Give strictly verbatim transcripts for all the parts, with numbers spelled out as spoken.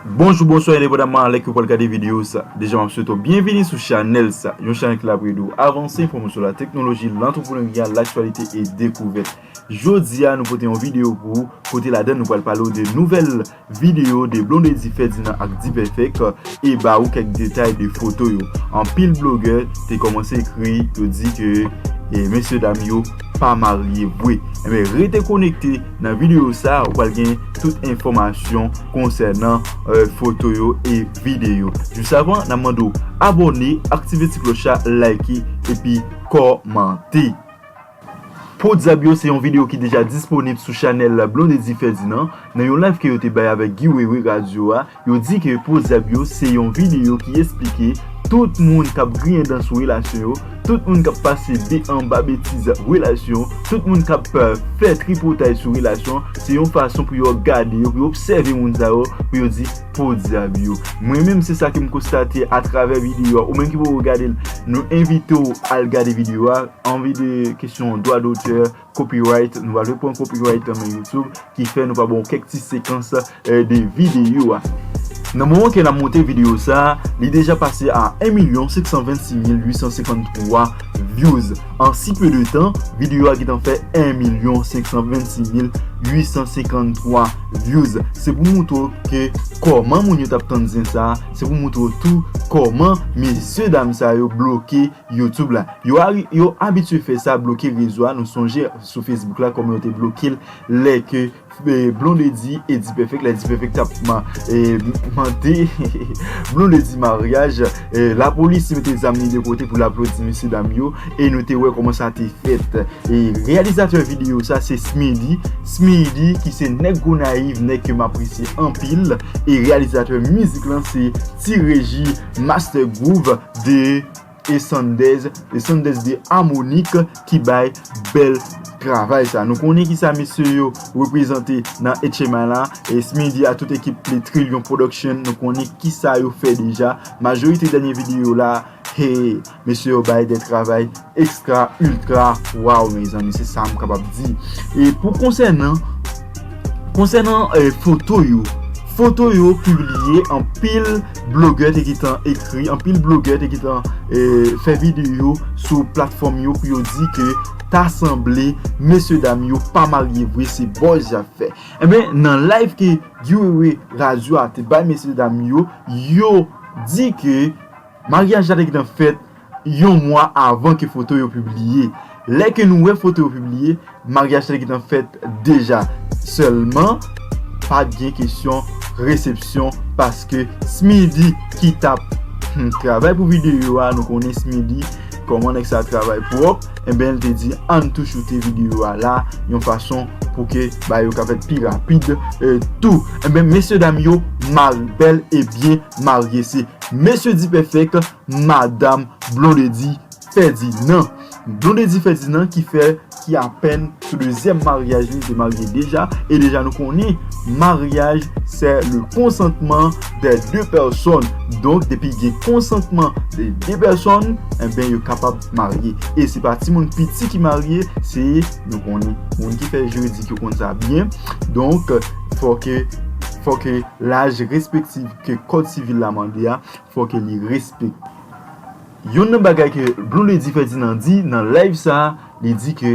Bonjou, bonswa, endepandaman lè ke w pral gade videyo sa. Deja, m ap swete w byenvini sou chanèl sa, yon chanèl ki la pou ede w avanse, enfòme w sou la teknoloji, lantreprenerya, laktyalite e dekouvèt. Jodi a, nou pote yon videyo pou ou, kote ladan nou pral pale w de nouvèl videyo de Blondedy Ferdinand ak D-Perfect e ba ou kèk detay de foto yo. Anpil blogè te kòmanse ekri, yo di ke e mesye dam yo pa marye vre. Enben, rete konekte nan videyo sa, ou pral gen tout enfòmasyon konsènan e, foto yo e videyo. Jis avan, n ap mande w abòne, aktive ti klòch la, like epi kòmante. Podyab yo se yon videyo ki deja disponib sou chanèl Blondedy Ferdinand. Nan yon live ke yo te bay avèk Guy Wewe radyo a, yo di ke Podyab yo se yon videyo ki esplike tout moun k ap griyen dan sou relasyon yo, tout moun k ap pase de anba betiz relasyon, tout moun k ap e, fè tripotay sou relasyon, se yon fason pou yo gade yo, pou yo obsève moun sa yo, pou yo di podyab yo. Mwen menm se sa ke m konstate atravè videyo a. Ou menm ki poko gade l, nou envite w al gade videyo a. Anvi de kesyon dwa dotè, copyright, nou pral reponn copyright nan men YouTube, ki fè nou pa ba w kèk ti sekans e, de videyo a. Nan moman ke n ap monte videyo sa, li deja pase a en milyon senk san vennsis mil uit san senkanntwa views. An si peu de tan, videyo a gentan fè en milyon senk san vennsis mil uit san senkanntwa views. Se pou montre w ke kòman moun yo t ap tann zen sa, se pou montre w tou kòman mesye dam sa yo bloke YouTube la. Yo, ari- yo abitye fè sa, bloke rezo a. Nou sonje sou Facebook la, kòman yo te bloke l lè ke e, Blondedy e D-Perfect, lè D-Perfect t ap ma- e, mande Blondedy maryaj, e, lapolis mete zam li de kote pou l aplodi mesye dam yo, e nou te wè kòman sa te fèt. E reyalizatè videyo sa se Smidy, Smidy ki se nèg Gonayiv, nèg ke m apresye anpil, e reyalizatè mizik lan se Ti Reji Master Groove de e Sandez, e Sandez de Harmonic ki bay bèl travay sa. Nou konnen kisa mesye yo reprezante nan H M I la, e Smidy a tout ekip li Trillion Production, nou konnen kisa yo fè deja. Majorite dènye videyo la, hey, mesye yo bay de travay ekstra, ultra, waw, mezanmi, se sa m kapab di. E pou konsènan, konsènan e, foto yo, foto yo pibliye, anpil blogè te gentan ekri, anpil blogè te gentan e, fè videyo sou platfòm yo pou yo di ke ta sanble mesye dam yo pa marye vre, se buzz y ap fè. Enben, nan live ke Guy Wewe radyo a te bay mesye dam yo, yo di ke maryaj la te gentan fèt yon mwa avan ke foto yo pibliye. Lè ke nou wè foto yo pibliye, maryaj la gentan fèt deja. Sèlman, pa t gen kesyon resepsyon paske Smidy ki t ap hmm, travay pou videyo a, nou konnen Smidy, kòman nèg sa travay pwòp, enben, l te di, ann tou choute videyo a la, yon fason pou ke bagay yo ka fèt pi rapid e, tou. Enben, mesye dam yo, mar- bèl e byen marye. Se mesye D-Perfect, madanm Blondedy Ferdinand. Blondedy Ferdinand ki fè, ki apèn sou dezyèm maryaj li, li te marye deja, e deja nou konnen maryaj se le consentement des deux personnes. Donk, depi gen konsantman de de pèsòn, enben, yo kapab marye. E se pa timoun piti ki marye, se, nou konnen, moun ki fè jiridik yo konn sa byen. Donk, fò ke, fò ke laj respektif ke kòd sivil la mande a, fò ke li respekte. Youn nan bagay ke Blondedy Ferdinand di nan live sa, li di ke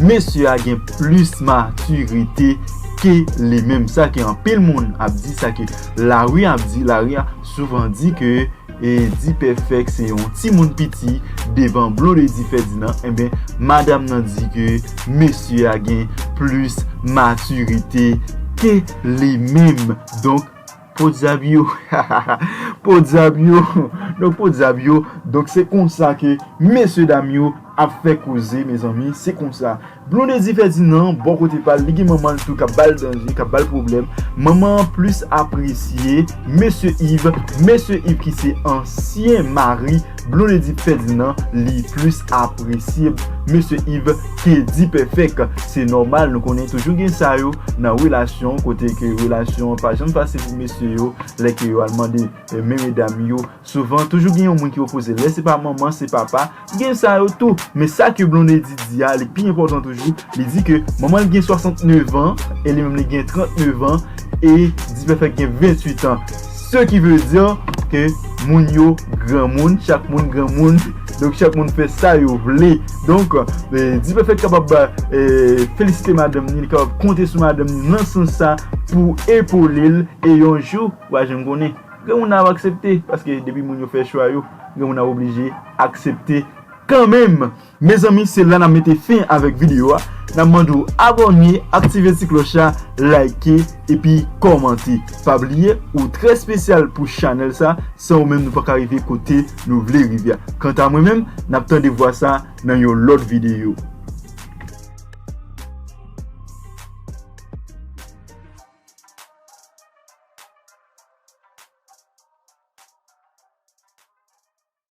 mesye a gen plis matirite ke li menm. Sa ke anpil moun ap di, sa ke lari ap di, lari a souvan di ke e, D-Perfect se yon timoun piti devan Blondedy Ferdinand. Enben, madanm nan di ke mesye a gen plis matirite ke li menm. Donk, podyab yo. Podyab yo. Donk, podyab yo. Donk, se konsa ke mesye dam yo ap fè koze, mezanmi. Se konsa. Blondedy Ferdinand, bò kote pa l, li gen manman l tou k ap ba l danje, k ap ba l pwoblèm. Manman an plis apresye Mesye Yves. Mesye Yves ki se ansyen mari Blondedy Ferdinand, li plis apresye Mesye Yves ke D-Perfect. Se nòmal, nou konnen toujou gen sa yo nan relasyon, kote ke relasyon an pa janm fasil pou mesye yo, lè ke yo al mande, e, men medam yo. Souvan, toujou gen yon moun ki opoze. Lè se pa manman, se papa, gen sa yo tou. Men sa ke Blondedy di a, li pi enpòtan toujou. Li di ke manman l gen swasantnèf an, e li menm li gen trantnèf an, e D-Perfect gen venntuit an. Ce qui veut dire que moun yo granmoun, chak moun granmoun, donk chak moun fè sa yo vle. Donk, eh, D-Perfect kapab eh, felisite madanm ni, li kapab konte sou madanm ni nan sans sa pou epole l, e yon jou, w a janm konnen. Granmoun ap aksepte, paske depi moun yo fè chwa yo, granmoun ap oblije aksepte kanmenm. Mezanmi, se la n ap mete fen avèk videyo a. N ap mande w abòne, aktive ti klòch la, like, epi kòmante. Pa bliye, ou trè espesyal pou chanèl sa. San ou menm, nou pa ka rive kote nou vle rive a. Kanta mwen menm, n ap tande vwa sa nan yon lòt videyo.